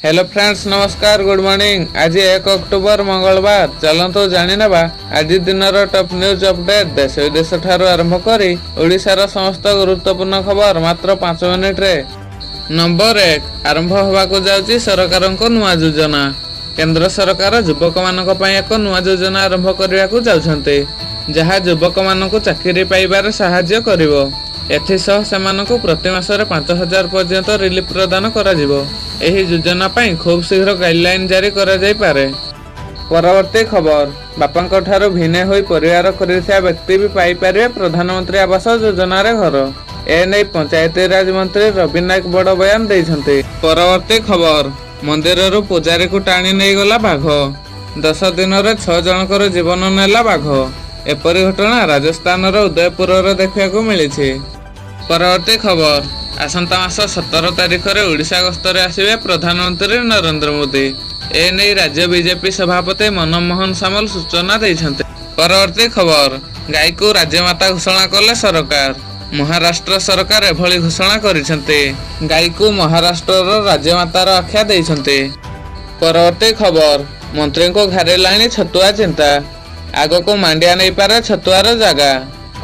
Hello friends, ନମସ୍କାର, good morning. ଆଜି 1 October, ମଙ୍ଗଳବାର। ଚାଲନ୍ତୁ ଜାଣିନେବା ଆଜି ଦିନର ଟପ୍ ନ୍ୟୁଜ୍ ଅପଡେଟ୍, ଦେଶ ବିଦେଶ ଠାରୁ ଆରମ୍ଭ କରି ଓଡ଼ିଶାର ସମସ୍ତ ଗୁରୁତ୍ୱପୂର୍ଣ୍ଣ ଖବର ମାତ୍ର 5 ମିନିଟ୍ରେ। ନମ୍ବର 1, ଆରମ୍ଭ ହେବାକୁ ଯାଉଛି ସରକାରଙ୍କ ନୂଆ ଯୋଜନା। କେନ୍ଦ୍ର ସରକାର ଯୁବକମାନଙ୍କ ପାଇଁ ଏକ ନୂଆ ଯୋଜନା ଆରମ୍ଭ କରିବାକୁ ଯାଉଛନ୍ତି, ଯାହା ଯୁବକମାନଙ୍କୁ ଚାକିରି ପାଇବାରେ ସାହାଯ୍ୟ କରିବ। ଏଥିସହ ସେମାନଙ୍କୁ ପ୍ରତି ମାସରେ 5,000 ପର୍ଯ୍ୟନ୍ତ ରିଲିଫ ପ୍ରଦାନ କରାଯିବ। ଏହି ଯୋଜନା ପାଇଁ ଖୁବ୍ ଶୀଘ୍ର ଗାଇଡଲାଇନ୍ ଜାରି କରାଯାଇପାରେ। ପରବର୍ତ୍ତୀ ଖବର, ବାପାଙ୍କ ଠାରୁ ଭିନେ ହୋଇ ପରିବାର କରିଥିବା ବ୍ୟକ୍ତି ବି ପାଇପାରିବେ ପ୍ରଧାନମନ୍ତ୍ରୀ ଆବାସ ଯୋଜନାରେ ଘର। ଏ ନେଇ ପଞ୍ଚାୟତିରାଜ ମନ୍ତ୍ରୀ ରବି ନାୟକ ବଡ଼ ବୟାନ ଦେଇଛନ୍ତି। ପରବର୍ତ୍ତୀ ଖବର, ମନ୍ଦିରରୁ ପୂଜାରୀକୁ ଟାଣି ନେଇଗଲା ବାଘ। 10 ଦିନରେ ଛଅ ଜଣଙ୍କର ଜୀବନ ନେଲା ବାଘ। ଏପରି ଘଟଣା ରାଜସ୍ଥାନର ଉଦୟପୁରରେ ଦେଖିବାକୁ ମିଳିଛି। ପରବର୍ତ୍ତୀ ଖବର, ଆସନ୍ତା ମାସ 17 ତାରିଖରେ ଓଡ଼ିଶା ଗସ୍ତରେ ଆସିବେ ପ୍ରଧାନମନ୍ତ୍ରୀ ନରେନ୍ଦ୍ର ମୋଦି। ଏ ନେଇ ରାଜ୍ୟ ବିଜେପି ସଭାପତି ମନମୋହନ ସାମଲ ସୂଚନା ଦେଇଛନ୍ତି। ପରବର୍ତ୍ତୀ ଖବର, ଗାଈକୁ ରାଜ୍ୟମାତା ଘୋଷଣା କଲେ ସରକାର। ମହାରାଷ୍ଟ୍ର ସରକାର ଏଭଳି ଘୋଷଣା କରିଛନ୍ତି। ଗାଈକୁ ମହାରାଷ୍ଟ୍ରର ରାଜ୍ୟମାତାର ଆଖ୍ୟା ଦେଇଛନ୍ତି। ପରବର୍ତ୍ତୀ ଖବର, ମନ୍ତ୍ରୀଙ୍କୁ ଘାରିଲାଣି ଛତୁଆ ଚିନ୍ତା। ଆଗକୁ ମାଣ୍ଡିଆ ନେଇପାରେ ଛତୁଆର ଜାଗା।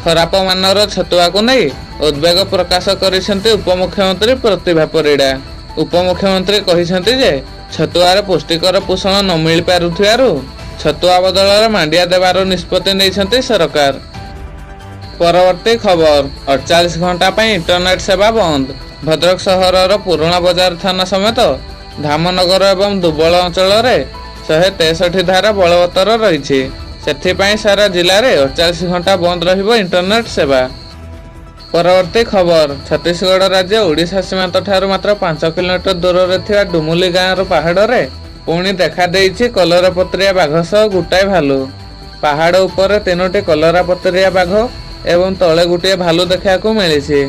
ଖରାପ ମାନର ଛତୁଆକୁ ନେଇ ଉଦ୍ବେଗ ପ୍ରକାଶ କରିଛନ୍ତି ଉପମୁଖ୍ୟମନ୍ତ୍ରୀ ପ୍ରତିଭା ପରିଡ଼ା। ଉପମୁଖ୍ୟମନ୍ତ୍ରୀ କହିଛନ୍ତି ଯେ ଛତୁଆରେ ପୁଷ୍ଟିକର ପୋଷଣ ନ ମିଳିପାରୁଥିବାରୁ ଛତୁଆ ବଦଳରେ ମାଣ୍ଡିଆ ଦେବାର ନିଷ୍ପତ୍ତି ନେଇଛନ୍ତି ସରକାର। ପରବର୍ତ୍ତୀ ଖବର, 48 ଘଣ୍ଟା ପାଇଁ ଇଣ୍ଟରନେଟ୍ ସେବା ବନ୍ଦ। ଭଦ୍ରକ ସହରର ପୁରୁଣା ବଜାର ଥାନା ସମେତ ଧାମନଗର ଏବଂ ଦୁବଳ ଅଞ୍ଚଳରେ 163 ଧାରା ବଳବତ୍ତର ରହିଛି। ସେଥିପାଇଁ ସାରା ଜିଲ୍ଲାରେ 48 ଘଣ୍ଟା ବନ୍ଦ ରହିବ ଇଣ୍ଟରନେଟ୍ ସେବା। ପରବର୍ତ୍ତୀ ଖବର, ଛତିଶଗଡ଼ ରାଜ୍ୟ ଓଡ଼ିଶା ସୀମାନ୍ତ ଠାରୁ ମାତ୍ର 5 କିଲୋମିଟର ଦୂରରେ ଥିବା ଡୁମୁଲି ଗାଁର ପାହାଡ଼ରେ ପୁଣି ଦେଖାଦେଇଛି କଲରାପତରିଆ ବାଘ ସହ ଗୋଟାଏ ଭାଲୁ। ପାହାଡ଼ ଉପରେ ତିନୋଟି କଲରାପତରିଆ ବାଘ ଏବଂ ତଳେ ଗୋଟିଏ ଭାଲୁ ଦେଖିବାକୁ ମିଳିଛି।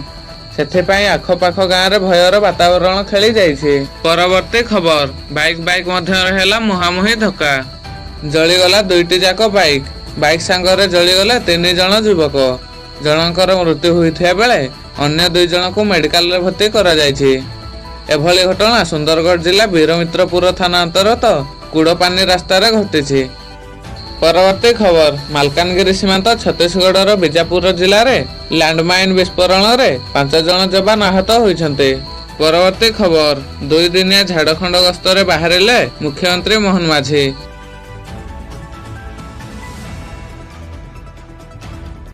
ସେଥିପାଇଁ ଆଖପାଖ ଗାଁରେ ଭୟର ବାତାବରଣ ଖେଳି ଯାଇଛି। ପରବର୍ତ୍ତୀ ଖବର, ବାଇକ୍ ବାଇକ୍ ମଧ୍ୟରେ ହେଲା ମୁହାଁମୁହିଁ ଧକ୍କା। ଜଳିଗଲା ଦୁଇଟି ଯାକ ବାଇକ୍। ବାଇକ୍ ସାଙ୍ଗରେ ଜଳିଗଲେ ତିନି ଜଣ ଯୁବକ। ଜଣଙ୍କର ମୃତ୍ୟୁ ହୋଇଥିବା ବେଳେ ଅନ୍ୟ ଦୁଇ ଜଣଙ୍କୁ ମେଡିକାଲରେ ଭର୍ତ୍ତି କରାଯାଇଛି। ଏଭଳି ଘଟଣା ସୁନ୍ଦରଗଡ଼ ଜିଲ୍ଲା ବୀରମିତ୍ରପୁର ଥାନା ଅନ୍ତର୍ଗତ କୁଡ଼ପାନି ରାସ୍ତାରେ ଘଟିଛି। ପରବର୍ତ୍ତୀ ଖବର, ମାଲକାନଗିରି ସୀମାନ୍ତ ଛତିଶଗଡ଼ର ବିଜାପୁର ଜିଲ୍ଲାରେ ଲ୍ୟାଣ୍ଡମାଇନ୍ ବିସ୍ଫୋରଣରେ ପାଞ୍ଚ ଜଣ ଯବାନ ଆହତ ହୋଇଛନ୍ତି। ପରବର୍ତ୍ତୀ ଖବର, 2 ଦିନିଆ ଝାଡ଼ଖଣ୍ଡ ଗସ୍ତରେ ବାହାରିଲେ ମୁଖ୍ୟମନ୍ତ୍ରୀ ମୋହନ ମାଝୀ।